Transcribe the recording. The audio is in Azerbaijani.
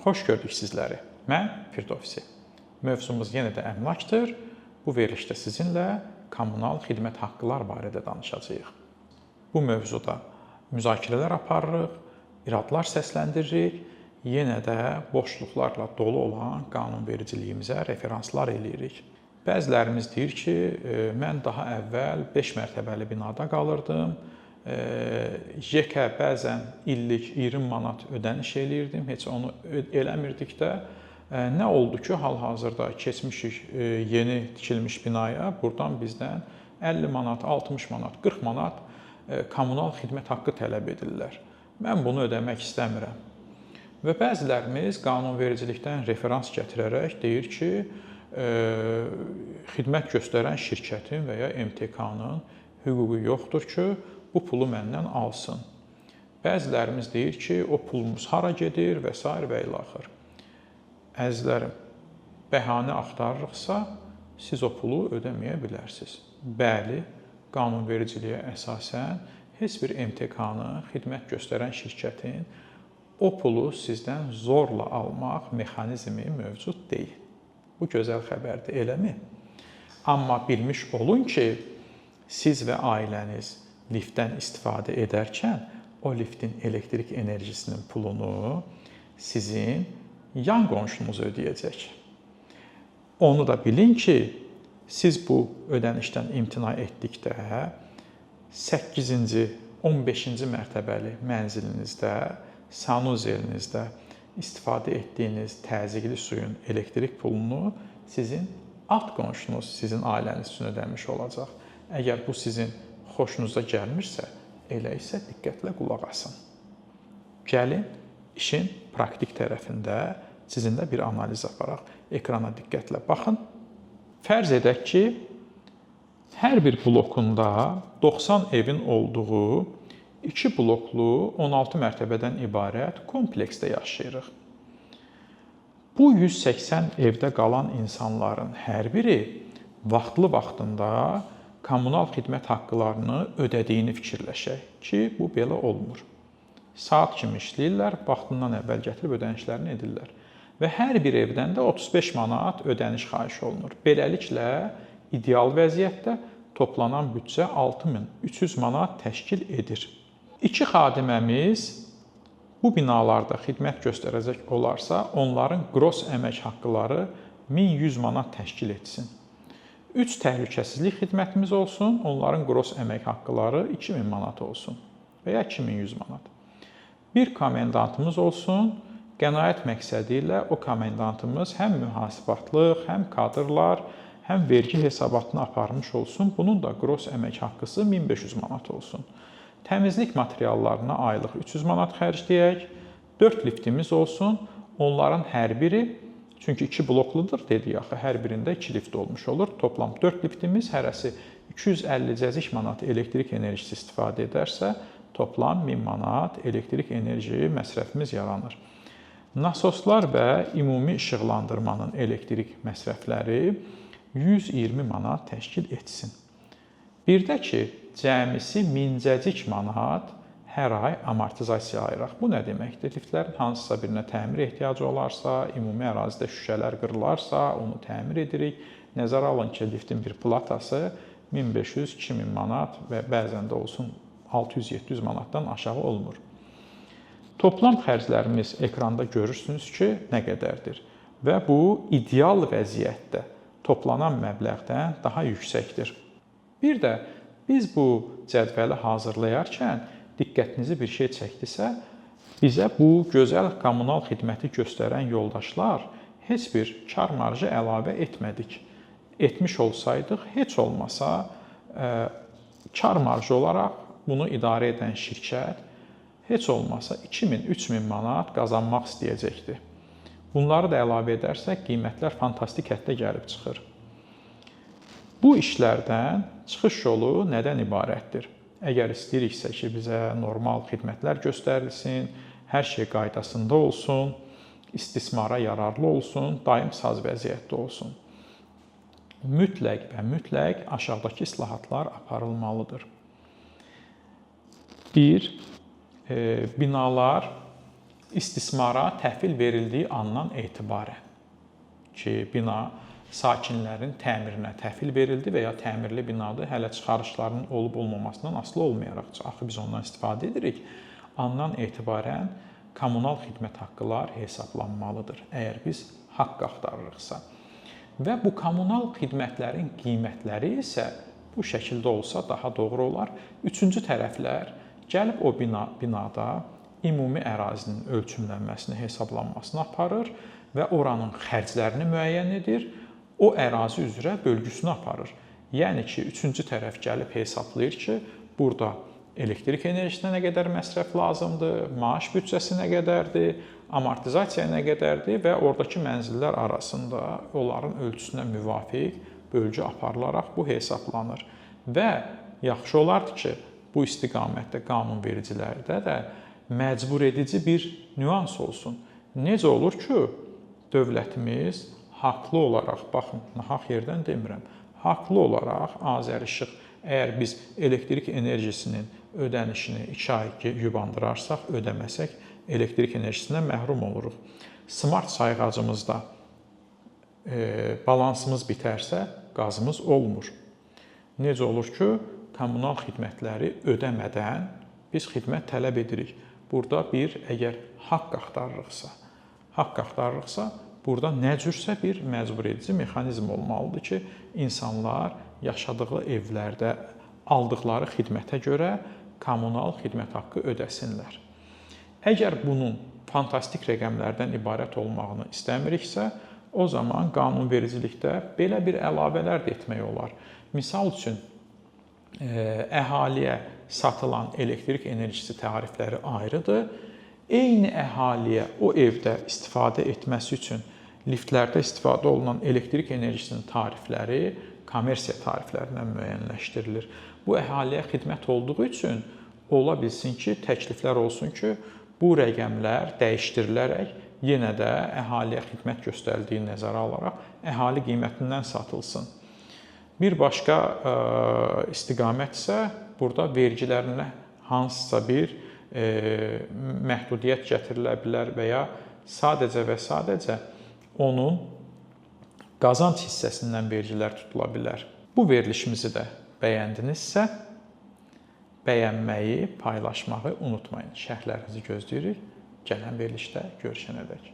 Xoş gördük sizləri. Mən Firdovsi. Mövzumuz yenə də əmlakdır. Bu verilişdə sizinlə kommunal xidmət haqqılar barədə danışacağıq. Bu mövzuda müzakirələr aparırıq, iradlar səsləndiririk, yenə də boşluqlarla dolu olan qanunvericiliyimizə referanslar eləyirik. Bəzilərimiz deyir ki, mən daha əvvəl 5 mərtəbəli binada qalırdım. JK bəzən illik 20 manat ödəniş eləyirdim, heç onu eləmirdik də. Nə oldu ki, hal-hazırda keçmişik yeni tikilmiş binaya, burdan bizdən 50 manat, 60 manat, 40 manat kommunal xidmət haqqı tələb edirlər. Mən bunu ödəmək istəmirəm. Və bəzilərimiz qanunvericilikdən referans gətirərək deyir ki, xidmət göstərən şirkətin və ya MTK-nın hüququ yoxdur ki, bu pulu məndən alsın. Bəzilərimiz deyir ki, o pulumuz hara gedir və sair və ilaxır. Əzizlərim, bəhanə axtarırıqsa, siz o pulu ödəməyə bilərsiniz. Bəli, qanunvericiliyə əsasən heç bir MTK-nın, xidmət göstərən şirkətin o pulu sizdən zorla almaq mexanizmi mövcud deyil. Bu gözəl xəbərdir, eləmi? Amma bilmiş olun ki, siz və ailəniz liftdən istifadə edərkən o liftin elektrik enerjisinin pulunu sizin yan qonşunuz ödəyəcək. Onu da bilin ki, siz bu ödənişdən imtina etdikdə 8-ci, 15-ci mərtəbəli mənzilinizdə, sanuzelinizdə istifadə etdiyiniz təzyiqli suyun elektrik pulunu sizin alt qonşunuz sizin ailəniz üçün ödəmiş olacaq. Əgər bu sizin xoşunuza gəlmirsə, elə isə diqqətlə qulaq asın. Gəlin işin praktik tərəfində sizinlə bir analiz aparaq. Ekrana diqqətlə baxın. Fərz edək ki, hər bir blokunda 90 evin olduğu 2 bloklu 16 mərtəbədən ibarət kompleksdə yaşayırıq. Bu 180 evdə qalan insanların hər biri vaxtlı-vaxtında kommunal xidmət haqqlarını ödədiyini fikirləşək ki, bu belə olmur. Saat kimi işləyirlər, vaxtından əvvəl gətirib ödənişlərini edirlər. Və hər bir evdən də 35 manat ödəniş xahiş olunur. Beləliklə, ideal vəziyyətdə toplanan büdcə 6300 manat təşkil edir. 2 xadiməmiz bu binalarda xidmət göstərəcək olarsa, onların qros əmək haqqıları 1100 manat təşkil etsin. 3 təhlükəsizlik xidmətimiz olsun, onların qros əmək haqqıları 2000 manat olsun və ya 2100 manat. Bir komendantımız olsun, qənaət məqsədi ilə o komendantımız həm mühasibatlıq, həm kadrlar, həm vergi hesabatını aparmış olsun. Bunun da qros əmək haqqısı 1500 manat olsun. Təmizlik materiallarına aylıq 300 manat xərcləyək. 4 liftimiz olsun. Onların hər biri, çünki 2 blokludur dedik axı, hər birində 2 lift olmuş olur. Toplam 4 liftimiz hərəsi 250 cəzik manat elektrik enerjisi istifadə edərsə, toplam 1000 manat elektrik enerji məsrəfimiz yaranır. Nasoslar və ümumi işıqlandırmanın elektrik məsrəfləri 120 manat təşkil etsin. Bir də ki, cəmisi 1000 manat hər ay amortizasiya ayıraq. Bu nə deməkdir? Liftlərin hansısa birinə təmir ehtiyacı olarsa, ümumi ərazidə şüşələr qırılarsa, onu təmir edirik. Nəzərə alın ki, liftin bir platası 1500-2000 manat və bəzən də olsun 600-700 manatdan aşağı olmur. Toplam xərclərimiz ekranda görürsünüz ki, nə qədərdir və bu ideal vəziyyətdə toplanan məbləğdən daha yüksəkdir. Bir də biz bu cədvəli hazırlayarkən diqqətinizi bir şey çəkdisə, bizə bu gözəl kommunal xidməti göstərən yoldaşlar heç bir kar marjı əlavə etmədik. Etmiş olsaydıq, heç olmasa kar marjı olaraq bunu idarə edən şirkət heç olmasa 2000-3000 manat qazanmaq istəyəcəkdi. Bunları da əlavə edərsək, qiymətlər fantastik həddə gəlib çıxır. Bu işlərdən çıxış yolu nədən ibarətdir? Əgər istəyiriksə ki, bizə normal xidmətlər göstərilsin, hər şey qaydasında olsun, istismara yararlı olsun, daim saz vəziyyətdə olsun. Mütləq və mütləq aşağıdakı islahatlar aparılmalıdır. 1. Binalar İstismara təhvil verildiyi andan etibarən ki, bina sakinlərin təmirinə təhvil verildi və ya təmirli binadır, hələ çıxarışlarının olub-olmamasından asılı olmayaraq, axı biz ondan istifadə edirik, andan etibarən kommunal xidmət haqqılar hesablanmalıdır, əgər biz haqq axtarırıqsa. Və bu kommunal xidmətlərin qiymətləri isə bu şəkildə olsa daha doğru olar. Üçüncü tərəflər gəlib o binada ümumi ərazinin ölçümlənməsini, hesablanmasını aparır və oranın xərclərini müəyyən edir, o ərazi üzrə bölgüsünü aparır. Yəni ki, üçüncü tərəf gəlib hesablayır ki, burada elektrik enerjisinə nə qədər məsrəf lazımdır, maaş büdcəsi nə qədərdir, amortizasiya nə qədərdir və oradakı mənzillər arasında onların ölçüsünə müvafiq bölgü aparılaraq bu hesablanır. Və yaxşı olardı ki, bu istiqamətdə qanunvericilərdə də məcbur edici bir nüans olsun. Necə olur ki, dövlətimiz haqlı olaraq, baxın, nahaq yerdən demirəm, haqlı olaraq Azərişıq, əgər biz elektrik enerjisinin ödənişini 2 ay yubandırarsaq, ödəməsək, elektrik enerjisindən məhrum oluruq. Smart sayğacımızda balansımız bitərsə, qazımız olmur. Necə olur ki, kommunal xidmətləri ödəmədən biz xidmət tələb edirik. Burada bir, əgər haqq axtarırıqsa, burada nə cürsə bir məcbur edici mexanizm olmalıdır ki, insanlar yaşadığı evlərdə aldıqları xidmətə görə kommunal xidmət haqqı ödəsinlər. Əgər bunun fantastik rəqəmlərdən ibarət olmağını istəmiriksə, o zaman qanunvericilikdə belə bir əlavələr də etmək olar. Misal üçün, əhaliyə satılan elektrik enerjisi tarifləri ayrıdır. Eyni əhaliyə o evdə istifadə etməsi üçün liftlərdə istifadə olunan elektrik enerjisinin tarifləri kommersiya tariflərindən müəyyənləşdirilir. Bu əhaliyə xidmət olduğu üçün ola bilsin ki, təkliflər olsun ki, bu rəqəmlər dəyişdirilərək yenə də əhaliyə xidmət göstərildiyi nəzərə alaraq əhali qiymətindən satılsın. Bir başqa istiqamət isə burada vergilərinə hansısa bir məhdudiyyət gətirilə bilər və ya sadəcə və sadəcə onun qazanc hissəsindən vergilər tutula bilər. Bu verilişimizi də bəyəndinizsə, bəyənməyi, paylaşmağı unutmayın. Şərhlərinizi gözləyirik. Gələn verilişdə görüşənədək.